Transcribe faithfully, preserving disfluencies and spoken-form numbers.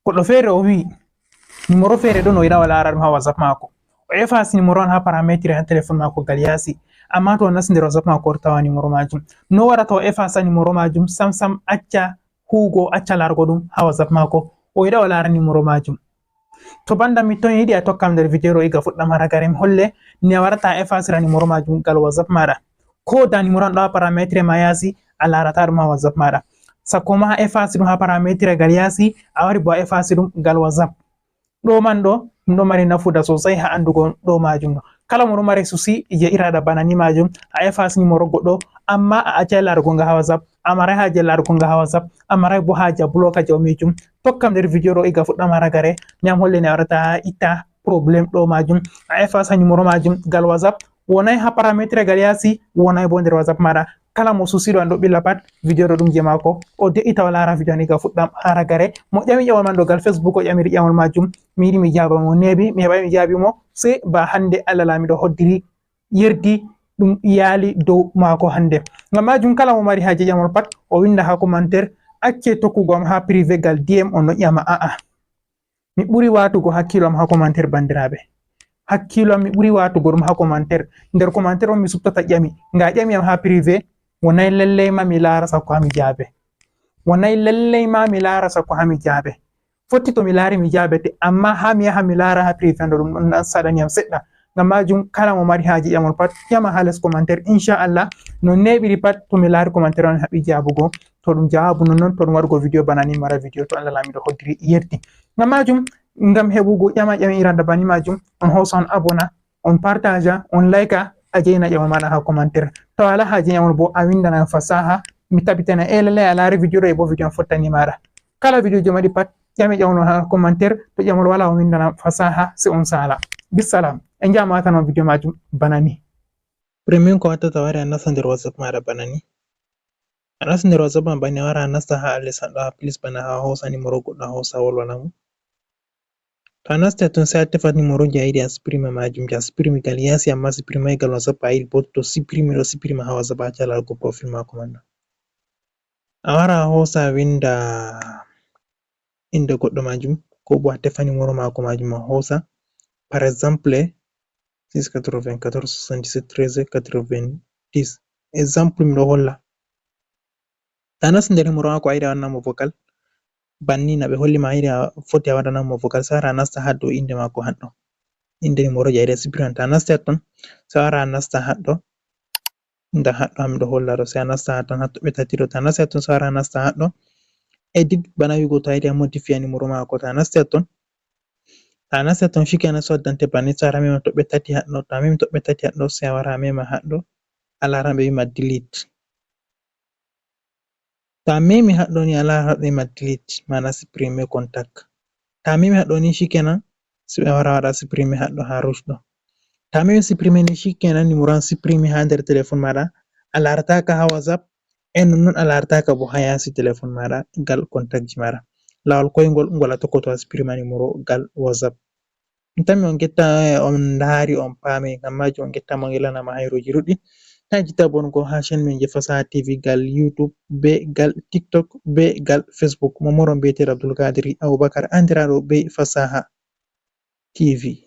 Goɗɗo feere o wi'i, numéro feere ɗon o yiɗa o laara ɗum haa WhatsApp maako. O efface numéro on haa parametre haa téléphone maako gal yaasi. Amma to o nasti nder WhatsApp maako o tawa numéro maajum. No waɗata o efface numéro maajum sam sam acca huugo, acca laarugo ɗum haa WhatsApp maako. O yiɗa o laara numéro maajum. To banda mi ton yiɗi a tokkam nder video ɗo iga fuɗɗam haa ragare mi holle ni a warata a effacera numéro maajum gal WhatsApp maaɗa. Ko da numéro an ɗo haa parametre ma yaasi a laarata ɗum haa WhatsApp maaɗa. Sakko ma a efface ɗum haa parametre gal yaasi a wari bo a efface ɗum gal WhatsApp. Ɗo man ɗo ɗum ɗo mari nafuda sosai haa andugo ɗo maajum ɗo. Kala mo ɗo mari souci je iraɗa bana ni maajum a efface numéro goɗɗo amma a accai laarugo nga haa WhatsApp. A marai haaje laarugo nga haa WhatsApp, a marai bo haaje a bloka jawmijum. Tokkam nder video ɗo iga fuɗɗam haa ragare, mi am holle ni a warata a itta problème ɗo maajum. A efface numéro maajum gal WhatsApp, wonai haa parametre gal yaasi, wonai bo nder WhatsApp maaɗa. Kala mo souci ɗo an ɗo ɓilla pat, video ɗo ɗum je maako. O de'ita o laara video ni iga fuɗɗam haa ragare. Mo ƴami ƴamol man ɗo gal Facebook o ƴamiri ƴamol maajum. Mi yiɗi mi jaaba mo neebi, mi heɓai mi jaabi mo. Sei ba hande Allah laamiɗo hoddiri yerdi ɗum yaali dow maako hande. Ngam maajum kala mo mari haaje ƴamol pat o winda haa commentaire, acce tokkugo am haa privé gal D M on no ƴama a'a. Mi ɓuri waatugo hakkiilo am haa commentaire bandiraaɓe. Hakkiilo am mi ɓuri waatugo ɗum haa commentaire. Nder commentaire on mi suɓtata ƴami. Nga ƴami am haa privé, wonai lallai ma mi laara sakko haa mi jaabe. Wonai lallai ma mi laara sakko haa mi jaabe. Fotti to mi laari mi jaabete, amma haa mi yaha mi laara haa privé ɗo ɗum ɗon saɗani am seɗɗa. Ngam maajum kala mo mari haaje ƴamol pat ƴama haa les commentaire inchallah. No neeɓiri pat to mi laari commentaire on haɓi jaabugo. To ɗum jaabu nonnon to ɗum waɗugo video bana ni mara video to Allah laamiɗo hoddiri yerdi. Ngam maajum ngam heɓugo ƴama ƴame iraɗa bani maajum on hoosa on abona on partager on like a jeyna ƴamol maɗa haa commentaire. To a wala haaje ƴamol bo a windana fasaha mi tabitana e lallai a laari video ɗo e bo video on fottani maɗa. Kala video je mari pat ƴame ƴamol haa commentaire to ƴamol wala on windana fasaha se on sala. Bissalam. En jama tan on video maajum bana ni. Premier ko watta a wari a nasta nder WhatsApp maɗa bana ni. A nasta nder WhatsApp ma bana ni a wara a nasta haa les haɗɗo haa plus bana haa hoosa numéro goɗɗo a hoosa a wolwana mo. To a nasti ton sai a tefa numéro je a yiɗi a supprime maajum je a supprime gal yaasi amma supprime gal WhatsApp a yiɗi bo to supprime ɗo supprime haa WhatsApp a acca laarugo profil maako man ɗo. A wara a hoosa a winda inde goɗɗo maajum ko bo a tefa numéro maako maajum a hoosa par exemple six quatre-vingt-quatorze soixante-dix-sept treize quatre-vingt-dix. Exemple miɗo holla. To a nasti nder numéro maako a yiɗi a wanna mo vocal. Banni na ɓe holli ma a yiɗi a foti a waɗana mo vocal sai a wara a nasta haɗɗo inde maako haɗɗo. Inde numéro je a yiɗi a supprime an to a nasti ton sai a wara a nasta haɗɗo. Nda haɗɗo haa miɗo holla ɗo sai a nasta haa ton haa toɓɓe tati ɗo to a nasti ton sai a wara a nasta haɗɗo. Edit bana wi'ugo to a yiɗi a modifier numéro maako to a nasti ton. To a nasti ton shikenan sai a waddante banni sai a wara a mema toɓɓe tati haɗɗo to a memi toɓɓe tati haɗɗo sai a wara a mema haɗɗo. A laara ɓe wi'ma delete. To a memi haɗɗo ni a laara haɗɗo ma delete mana supprimer contact. To a memi haɗɗo ni shikenan sai a wara a waɗa supprimer haɗɗo haa rouge ɗo. To a memi supprimer ni shikenan numéro an supprimer haa nder téléphone maɗa. A laarataka haa WhatsApp e nonnon a laarataka bo haa yaasi téléphone maɗa gal contact ji maɗa. Laawol koyngol ngol a tokkoto a supprimer numéro gal WhatsApp. Mi tammi on ngetta on ndaari on paami ngam maajum on ngetta mo ngelanama hayruuji ɗuɗɗi. Taa jitta bongo haa chaîne men je Fasaha T V gal YouTube be gal TikTok be gal Facebook. Mo moron biyeteeɗo Abdul Kadiri Abubakar anndiraaɗo be Fasaha T V.